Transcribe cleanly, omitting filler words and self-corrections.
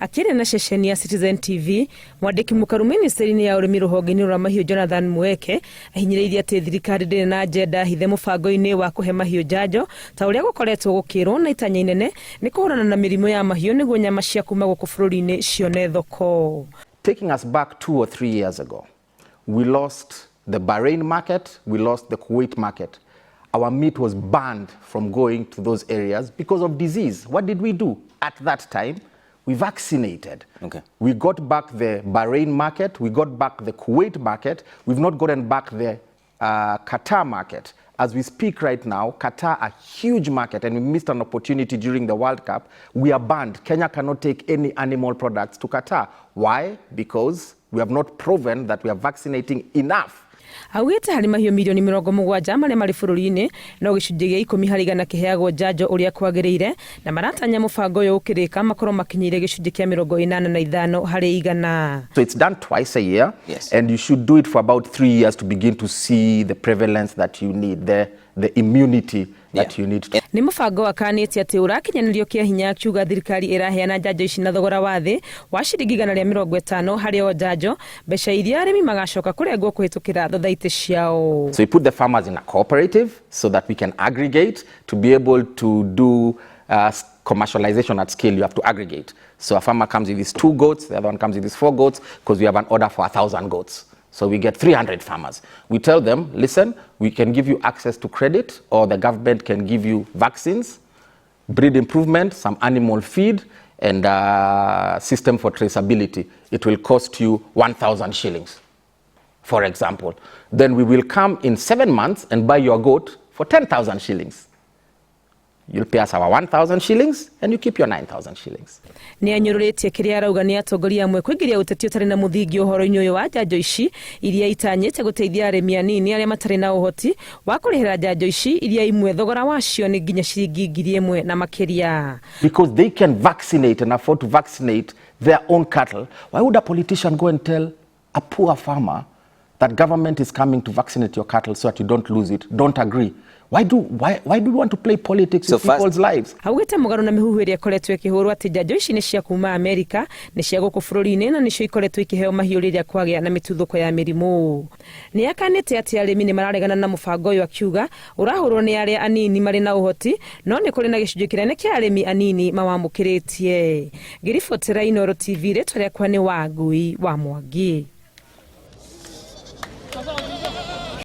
Akĩaria na ceceni ya Citizen TV, mwandĩki mũkaru mĩnĩstĩrĩ-inĩ ya ũrĩmi rũhonge-inĩ rwa mahiũ Jonathan Mueke ahinyĩrĩirie atĩ thirikari ndĩrĩ na agenda hithe mũbango-inĩ wa kũhe mahiũ njanjo ta ũrĩa gũkoretwo gũkĩrwo na itanya inene nĩ kũhũrana na mĩrimũ ya mahiũ nĩguo nyama cia kuma gũkũ bũrũri-inĩ cione thoko. Taking us back 2 or 3 years ago, we lost the Bahrain market, we lost the Kuwait market. Our meat was banned from going to those areas because of disease. What did we do? At that time, we vaccinated. We got back the Bahrain market, we got back the Kuwait market, we've not gotten back the Qatar market. As we speak right now, Qatar, a huge market, and we missed an opportunity during the World Cup. We are banned. Kenya cannot take any animal products to Qatar. Why? Because we have not proven that we are vaccinating enough. Augĩte harĩ mahiũ mirioni 70 marĩa marĩ bũrũri-inĩ no gĩcunjĩ gĩa 10% kĩheagwo njanjo ũrĩa kwagĩrĩire na maratanya mũbango ũyũ ũkĩrĩka makorwo makinyĩire gĩcunjĩ kĩa 85%. So it's done twice a year, and you should do it for about 3 years to begin to see the prevalence that you need, the immunity that you need. To Nĩ mũbango wakanĩte atĩ ũrakinyanĩrio kĩa hinya akiuga thirikari ĩraheana njanjo ici na thogora wa thĩ wa ciringi 150 harĩ o njanjo, mbeca iria arĩmi magacoka kũrengwo kũhĩtũkĩra thothaitĩ ciao. So we put the farmers in a cooperative so that we can aggregate to be able to do commercialization at scale. You have to aggregate. So a farmer comes with his two goats, the other one comes with his four goats, because we have an order for 1,000 goats. So we get 300 farmers. We tell them, "Listen, we can give you access to credit, or the government can give you vaccines, breed improvement, some animal feed, and system for traceability. It will cost you 1,000 shillings," for example. "Then we will come in 7 months and buy your goat for 10,000 shillings. You'll pay us our 1,000 shillings and you keep your 9,000 shillings." Nĩ anyũrũrĩtie kĩrĩa arauga nĩ atongoria amwe kũingĩria ũteti ũtarĩ na mũthingi ũhoro-inĩ ũyũ wa njanjo ici iria itanyĩte gũteithia arĩmi anini arĩa matarĩ na ũhoti wa kũrĩhĩra njanjo ici iria imwe thogora wacio nĩ nginya ciringi 1,000 na makĩria. Because they can vaccinate and afford to vaccinate their own cattle. Why would a politician go and tell a poor farmer that government is coming to vaccinate your cattle so that you don't lose it? Don't agree. Why do we want to play politics So with people's lives? Augĩte mũgarũ na mĩhuhu ĩrĩa ĩkoretwo ĩkĩhũrwo atĩ njanjo ici nĩ cia kuma Amerika, nĩ cia gũkũ bũrũri-inĩ na nĩcio ikoretwo ikĩheo mahiũ rĩrĩa kwagĩa na mĩtuthũko ya mĩrimũ. Nĩ akanĩte atĩ arĩmi nĩ mararegana na mũbango ũyũ akiuga ũrahũrwo nĩ arĩa anini marĩ na ũhoti no nĩ kũrĩ na gĩcunjĩ kĩnene kĩa arĩmi anini mawamũkĩrĩtie. Ngĩribotera Inooro TV, rĩtwa rĩakwa nĩ Wangui wa Mwangi.